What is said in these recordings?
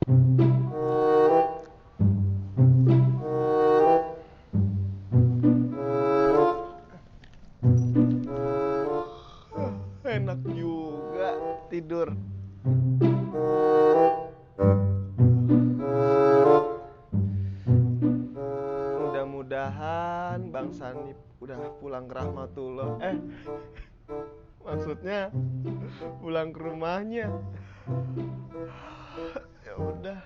Enak juga tidur. Mudah-mudahan Bang Sanip udah pulang ke Rahmatullah. Maksudnya pulang ke rumahnya. Ya udah.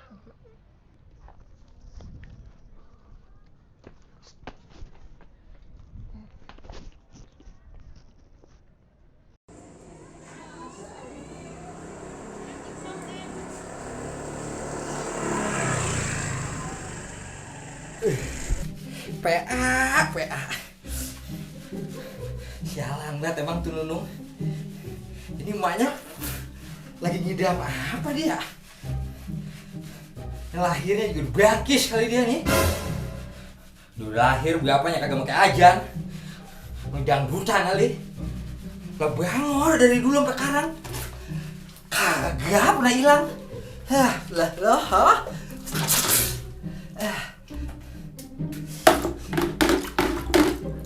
PA. Sialan banget emang tuh Nunung. Ini emaknya lagi ngidam apa dia? Yang lahirnya juga bakis kali dia nih. Udah lahir berapanya kagak pakai ajan. Ngedangdutan kali. Gak bangor dari dulu sampai sekarang. Kagak pernah hilang.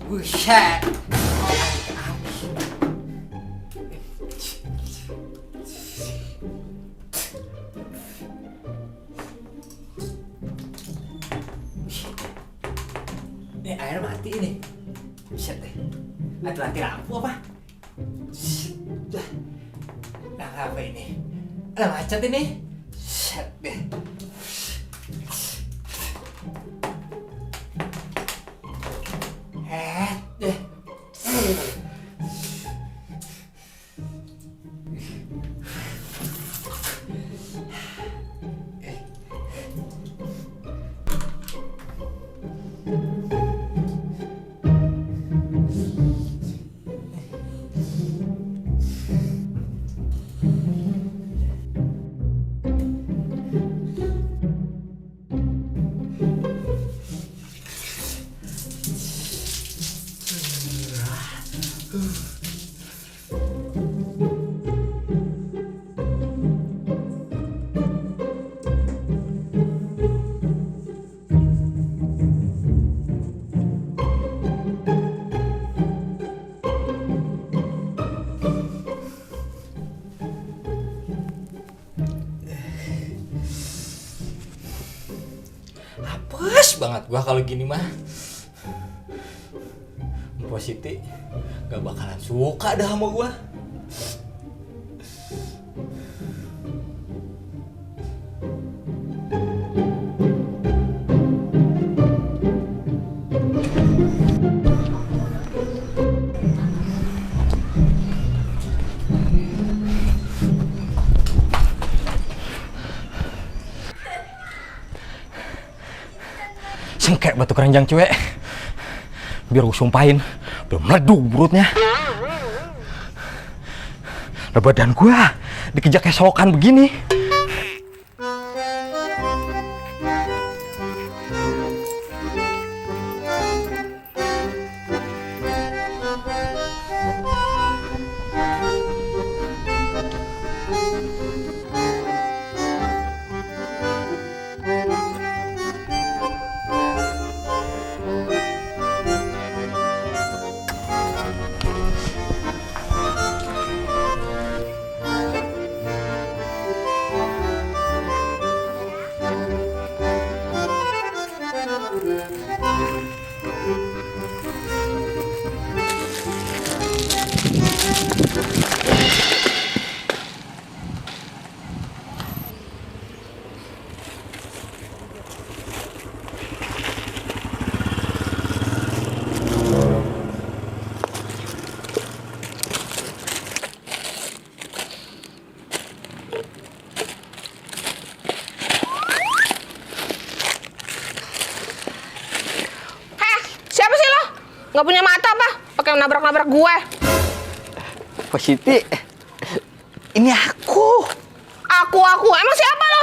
Buset. Ini air mati ini. Buset deh. Mati lampu apa? Nah, apa ini? Ada macet ini. Buset deh. Apes banget gua kalau gini mah. Mpok Siti gak bakalan suka dah sama gua. Sengkek batu keranjang cuek. Biar gue sumpahin, udah meleduk perutnya. Badan gue dikejar kesokan begini. Gak punya mata apa? Pakai nabrak-nabrak gue. Pak Siti, ini aku. Aku? Emang siapa lo?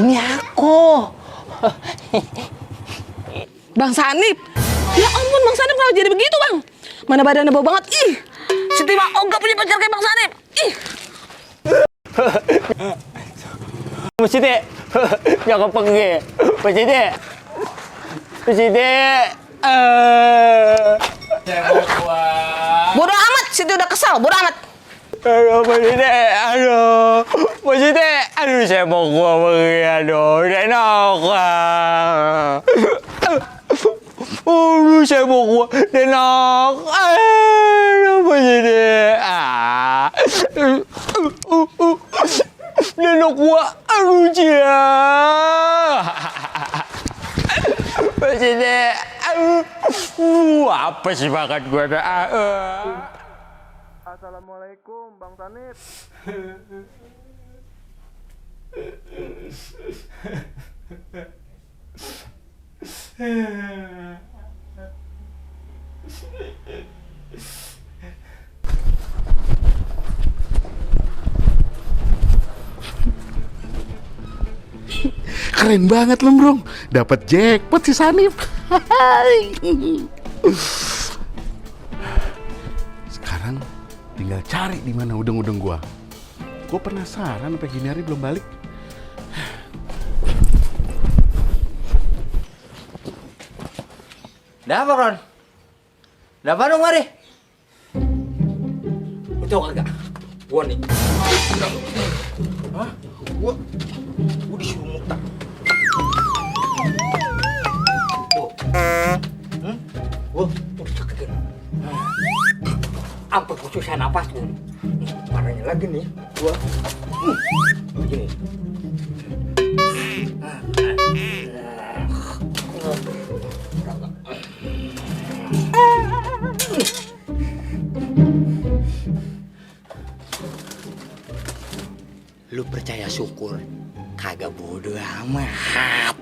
Ini aku. Bang Sanip. Ya ampun, Bang Sanip kalau jadi begitu, Bang. Mana badannya bau banget. Ih, si Siti mah ogah punya pacar kayak Bang Sanip. Ih. Mas Siti, jangan pergi. Mas Siti. Mas Siti. Bodoh amat, Siti udah kesal, bodoh amat. Aduh, Mas Siti. Aduh. Mas Siti. Aduh, saya mau gua pergi. Aduh, saya enak. Aduh, saya mau gua enak. Aduh, Mas Siti. Nenek gua, aduh dia. Mas Siti. Apa sih makan gua? Assalamualaikum Bang Sanip. Keren banget Lembrong, dapat jackpot si Sanip. Sekarang tinggal cari di mana udeng-udeng gua. Gua penasaran sampai gini hari belum balik. Dah apa, Ron? Dah apa dong, mari? Itu kagak? Gua nih. Hah? Gua disuruh muter. Tuh. Gua tuh sakit. Sampai gua susah napas gua. Parahnya lagi nih, gua. Begini. Lu percaya syukur, kagak bodoh amat.